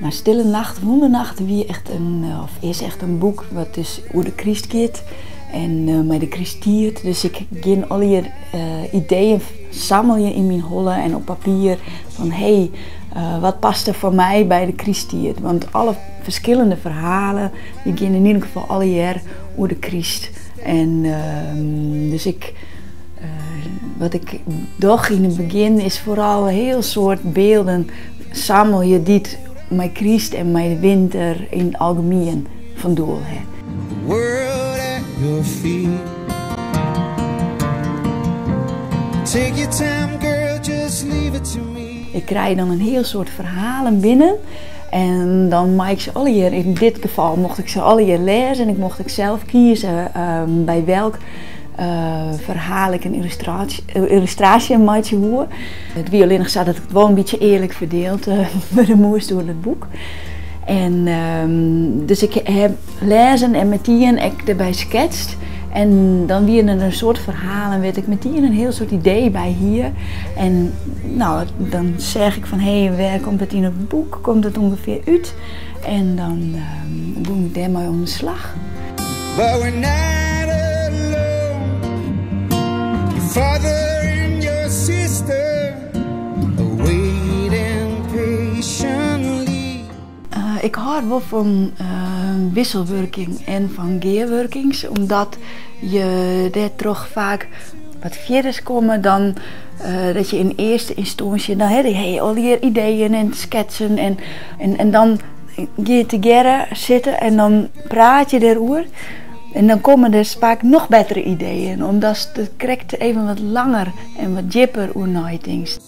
Mar Stille Nacht, Wûndernacht wie echt in, of is echt in boek wat dus oer de kryst giet en mei de krysttiid. Dus ik gean allegear ideeën sammelje yn myn holle en op papier fan hé, wat past der foar my by de krysttiid? Want alle ferskillende ferhalen dy gean yn ieder gefal allegear oer de kryst. En dus ik, wat ik doch yn it begjin is foaral in hiel soad bylden sammelje dy't mei kryst en mei de winter yn it algemien fan doel ha. World at your feet. Take your time, girl, just leave it to me. Ik krij dan in hiel soad ferhalen binnen en dan mei ik se allegear, yn dit gefal mocht ik se allegear lêze en ik mocht ek sels kieze by welk ferhaal ik in yllustraasje meitsje woe. It wie allinnich sa dat it wol in bytsje earlik ferdield wurde moast oer it boek. En dus ik ha lêzen en metien ek derby sketst. En dan wiene der in soad ferhalen wêr't ik metien in hiel soad idee by hie. En no, dan seach ik fan hé, wêr komt it yn it boek, komt it ûngefear út? En dan gong ik dêrmei oan de slach. But we're not alone. Your father and your sister are waiting patiently. Ik hâld wol fan wisselwurking en fan gearwurkings, omdat je dêrtroch faak wat fierder komme dan dat je yn earste ynstânsje, dan ha je allegear ideeën en sketsen en dan gean je tegearre sitten en dan praat je dêroer. En dan komme der faak noch bettere ideeën, omdatst der krekt even wat langer en wat djipper oer neitinkst.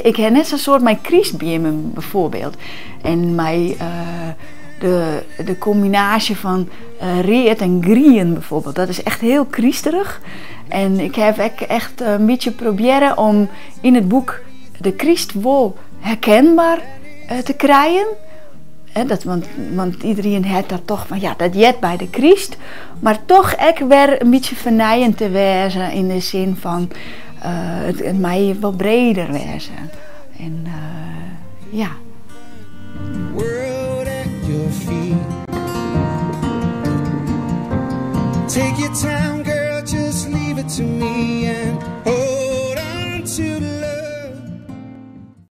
Ik ha net sa'n soad mei krystbeammen bijvoorbeeld. En mei de kombinaasje fan read en grien bijvoorbeeld. Dat is echt hiel krysterich. En ik ha ek echt in bytsje probearre om yn it boek de kryst wol herkenber te krijen. Dat, want iderien hat dat toch fan ja, dat heart by de kryst. Mar toch ek wer in bytsje fernijend te wêze yn de sin fan it mei wol breder wêze. En.